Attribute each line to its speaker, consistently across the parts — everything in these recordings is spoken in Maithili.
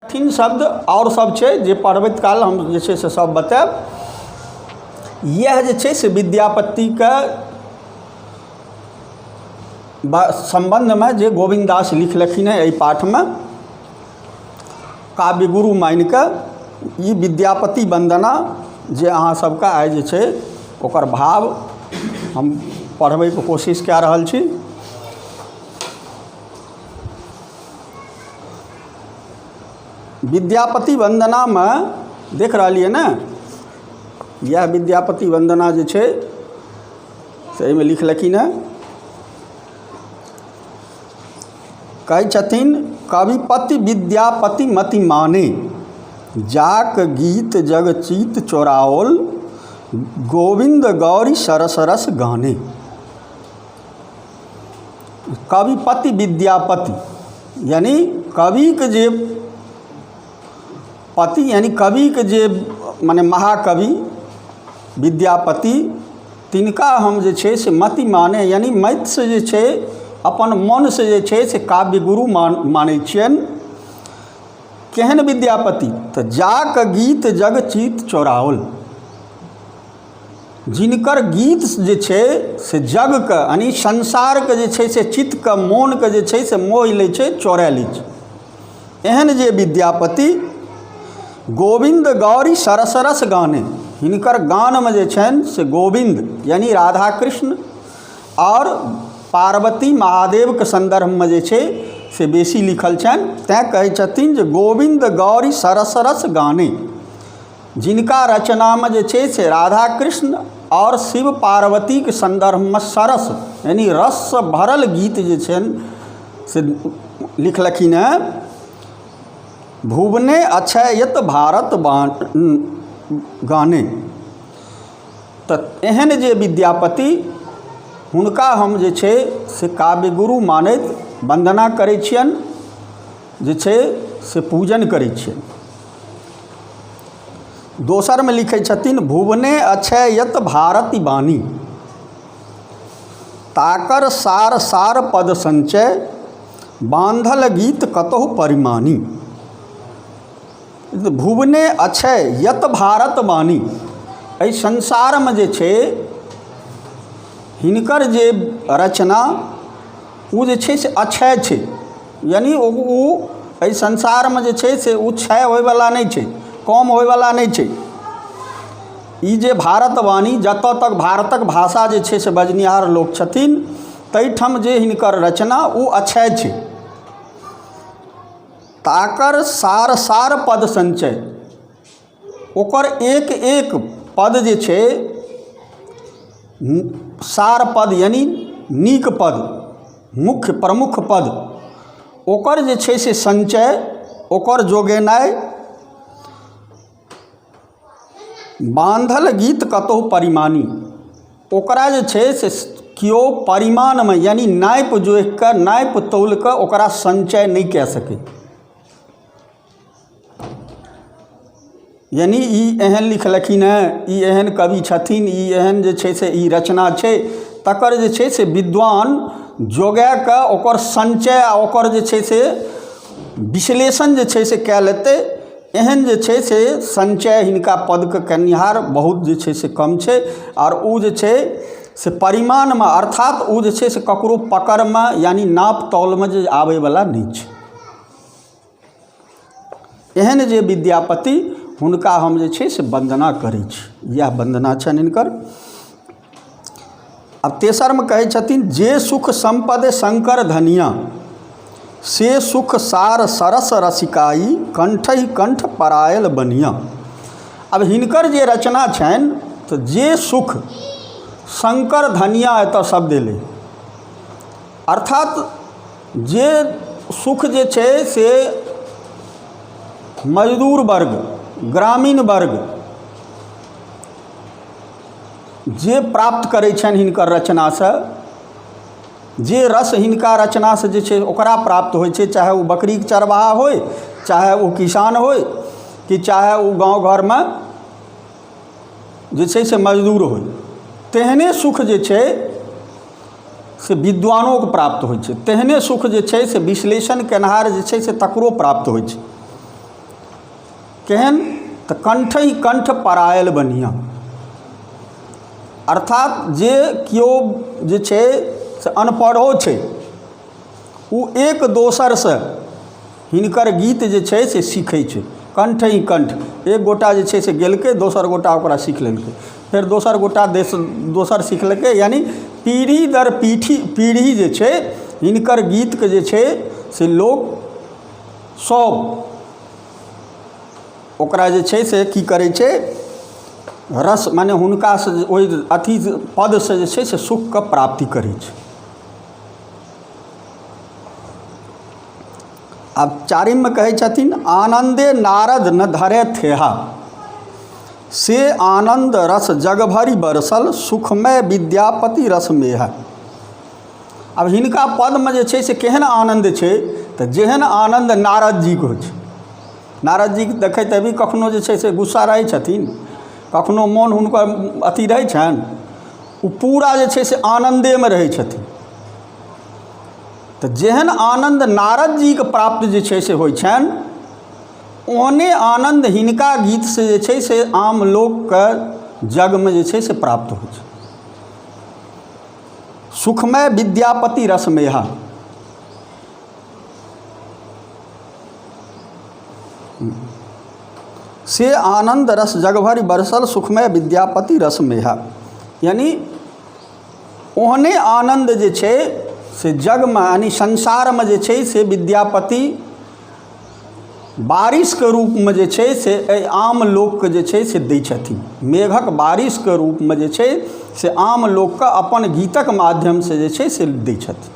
Speaker 1: कठिन शब्द आओर सब छै जे पढ़बैत काल हम जे छै से सब बतायब। इएह जे छै से विद्यापतिके सम्बन्धमे जे गोविन्ददास लिखलखिन हेँ एहि पाठमे काव्यगुरु मानिकऽ ई विद्यापति वन्दना जे अहाँ सबके आइ जे छै ओकर भाव हम पढ़बैके कोशिश कए रहल छी। विद्यापति वन्दनामे देख रहलियै ने, इएह विद्यापति वन्दना जे छै से एहिमे लिखलखिन हेँ। कहै छथिन कविपति विद्यापति मति माने, जाक गीत जग चीत चोराओल, गोविन्द गौरी सरस रस गाने। कविपति विद्यापति यानि कविके जे पति यानि कविके जे मने महाकवि विद्यापति, तिनका हम जे छै से मति माने यानि मतिसँ जे छै अपन मनसँ जे छै से काव्य गुरु मानै छियनि। केहन विद्यापति? तऽ जाक गीत जग चित चोराओल, जिनकर गीत जे छै से जगके यानि संसारके जे छै से चित्तके मोनके जे छै से मोहि लै छै, चोरा लै छै। एहन जे विद्यापति गोविन्द गौरी सरस रस गाने, हिनकर गानमे जे छनि से गोविन्द यानि राधा कृष्ण आओर पार्वती महादेवके सन्दर्भमे जे छै से बेसी लिखल छनि। तैँ कहै छथिन जे गोविन्द गौरी सरस रस गाने, जिनका रचनामे जे छै से राधा कृष्ण आओर शिव पार्वतीके सन्दर्भमे सरस यानि रससँ भरल गीत जे छनि से लिखलखिन हेँ। भुवने अछैत भारत गाने, तऽ एहन जे विद्यापति हुनका हम जे छै से काव्यगुरु मानैत वन्दना करै छियनि, जे छै से पूजन करै छियनि। दोसरमे लिखै छथिन भुवने अछैत भारती वाणी, ताकर सार सार पद संचय, बान्धल गीत कतहु परिमानी। भुवने अछैत भारत वाणी, एहि संसारमे जे छै हिनकर जे रचना ओ जे छै से अक्षय छै, यानि ओ एहि संसारमे जे छै से ओ क्षय होइवला नहि छै, कम होइवला नहि छै। ई जे भारतवाणी जतऽ तक भारतक भाषा जे छै से बजनिहार लोक छथिन ताहिठाम जे हिनकर रचना ओ अक्षय छै। ताकर सार सार पद संचय, ओकर एक एक पद जे छै सार पद यानि नीक पद, मुख्य प्रमुख पद, ओकर जे छै से सञ्चय, ओकर जोगेनाइ, बान्धल गीत कतहु परिमाणी, ओकरा जे छै से केओ परिमाणमे यानि नापि जोखिकऽ नापि तौलिकऽ ओकरा सञ्चय नहि कए सकै। यानि ई एहन लिखलखिन हेँ, ई एहन कवि छथिन, ई एहन जे छै से ई रचना छै, तकर जे छै से विद्वान जोगाकऽ ओकर सञ्चय आओर ओकर जे छै से विश्लेषण जे छै से कए लेतै, एहन जे छै से सञ्चय हिनका पदके केनिहार बहुत जे छै से कम छै। आओर ओ जे छै से परिमाणमे अर्थात ओ जे छै से ककरो पकड़मे यानि नाप तौलमे जे आबैवला नहि छै। एहन जे विद्यापति हुनका हम जे छै से वन्दना करै छी, इएह वन्दना छनि हिनकर। आब तेसरमे कहै छथिन जे सुख सम्पद शंकर धनिया, से सुख सार सरस रसिकाई, कंठहि कंठ परायल बनिया। आब हिनकर जे रचना छनि तऽ जे सुख शंकर धनिया एतऽ शब्द एलै, अर्थात जे सुख जे छै से मजदूर वर्ग, ग्रामीण वर्ग जे प्राप्त करै छनि हिनकर रचनासँ, जे रस हिनका रचनासँ जे छै ओकरा प्राप्त होइ छै, चाहे ओ बकरीके चरवाहा होइ, चाहे ओ किसान होइ, कि चाहे ओ गाँव घरमे जे छै से मजदूर होइ, तेहने सुख जे छै से विद्वानोके प्राप्त होइ छै, तेहने सुख जे छै से विश्लेषण केनिहार जे छै से तकरो प्राप्त होइ छै। केहन तऽ कण्ठहि कण्ठ परायल बन्हिआ। अर्थात जे केओ जे छै से अनपढ़ो छै, ओ एक दोसरसँ हिनकर गीत जे छै से सीखै छै। कण्ठहि कण्ठ, एक गोटा जे छै से गेलकै, दोसर गोटा ओकरा सीख लेलकै, फेर दोसर गोटा दोसर सीख लेलकै, यानि पीढ़ी दर पीढ़ी पीढ़ी जे छै हिनकर गीतके जे छै से लोक सब ओकरा जे छै से की करै छै, रस मने हुनकासँ ओहि अथी पदसँ जे छै से सुखके प्राप्ति करै छै। आब चारिममे कहै छथिन आनन्दे नारद न धरे थेहा, से आनन्द रस जग भरि बरसल, सुखमय विद्यापति रस मेहा। आब हिनका पदमे जे छै से केहन आनन्द छै, तऽ जेहन आनन्द नारद जीके होइ छै। नारद जीके देखैत हेबै कखनो जे छै से गुस्सा रहै छथिन, कखनो मोन हुनकर अथी रहै छनि, ओ पूरा जे छै से आनन्देमे रहै छथिन। तऽ जेहन आनन्द नारद जीके प्राप्त जे छै से होइ छनि, ओहने आनन्द हिनका गीतसँ जे छै से आम लोकके जगमे जे छै से प्राप्त होइ छै। सुखमय विद्यापति रसमेहा। से आनन्द रस जगभरि बरसल, सुखमय विद्यापति रसमेहा। यानि ओहने आनन्द जे छै से जगमे यानि संसारमे जे छै से विद्यापति बारिशके रूपमे जे छै से एहि आम लोकके जे छै से दै छथिन। मेघक बारिशके रूपमे जे छै से आम लोकके अपन गीतक माध्यमसँ जे छै से दै छथिन।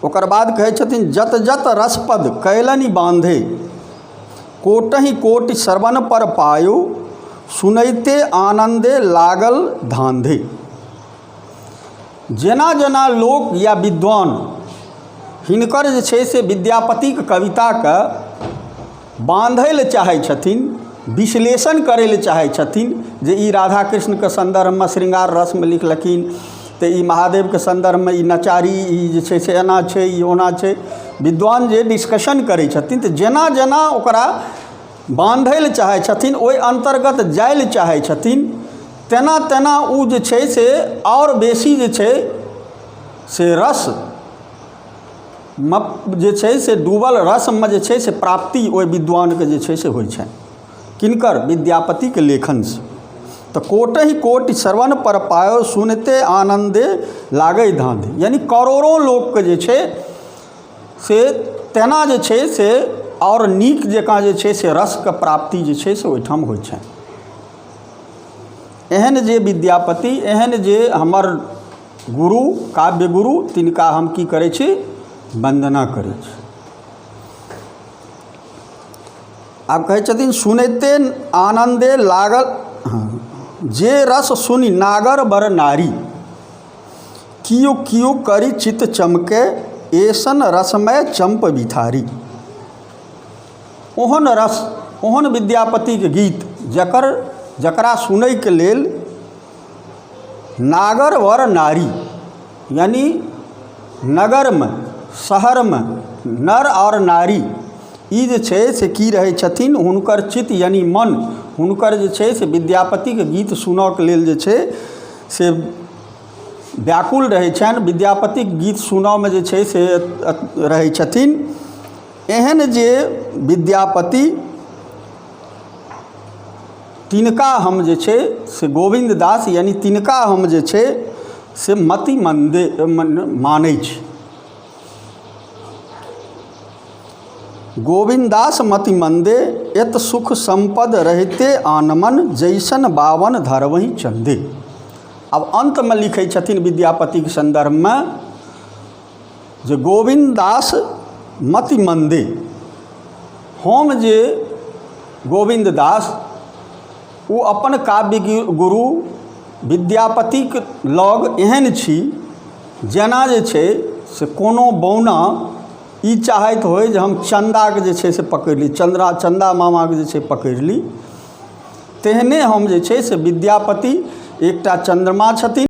Speaker 1: ओकर बाद कहै छथिन जत जत रसपद कयलनि बाँधे, कोटहि कोटि श्रवण पर पायु, सुनैते आनन्दे लागल धाँधे। जेना जेना लोक या विद्वान हिनकर जे छै से विद्यापतिके कविताके बाँधै लए चाहै छथिन, विश्लेषण करै लए चाहै छथिन जे ई राधा कृष्णके सन्दर्भमे श्रृंगार रसमे लिखलखिन, तऽ ई महादेवके सन्दर्भमे ई नचारी, ई जे छै से एना छै, ई ओना छै, विद्वान जे डिस्कशन करै छथिन तऽ जेना जेना ओकरा बाँधै लए चाहै छथिन, ओहि अन्तर्गत जाइ लए चाहै छथिन, तेना तेना ओ जे छै से आओर बेसी जे छै से रसमे जे छै से डूबल रसमे जे छै से प्राप्ति ओहि विद्वानके जे छै से होइ छनि। किनकर? विद्यापतिके लेखनसँ। तऽ कोटहि कोटि श्रवण पर पायो, सुनते आनन्दे लागै धाँधे। यानि करोड़ों लोकके जे छै से तेना जे छै से आओर नीक जकाँ जे छै से रसके प्राप्ति जे छै से ओहिठाम होइ छनि। एहन जे विद्यापति, एहन जे हमर गुरु, काव्य गुरु, तिनका हम की करै छी? वन्दना करै छी। आब कहै छथिन सुनैते आनन्दे लागल, हँ, जे रस सुनि नागर बर नारी, कियो कियो करी चित चमके, ऐसन रसमय चम्प बिथारी। ओहन रस, ओहन विद्यापतिके गीत जकर जकरा सुनैके लेल नागर वर नारी, यानि नगरमे शहरमे नर आओर नारी ई जे छै से की रहै छथिन, हुनकर चित्त यानि मन हुनकर जे छै से विद्यापतिके गीत सुनऽके लेल जे छै से व्याकुल रहै छनि, विद्यापतिके गीत सुनऽमे जे छै से रहै छथिन। एहन जे विद्यापति तिनका हम जे छै से गोविन्द दास यानि तिनका हम जे छै से मति मन्दे मानै छी। गोविन्द दास मति मन्दे, एत सुख सम्पद रहिते आनमन, जैसन बावन धरवहि चन्दे। आब अन्तमे लिखै छथिन विद्यापतिके सन्दर्भमे जे गोविन्द दास मति मन्दे, हम जे गोविन्द दास ओ अपन काव्य गुरु विद्यापतिक लग एहन छी जेना जे छै से कोनो बौना ई चाहैत होइ जे हम चन्दाके जे छै से पकड़ि ली, चन्दा मामाके जे छै पकड़ि ली, तेहने हम जे छै से विद्यापति एकटा चन्द्रमा छथिन।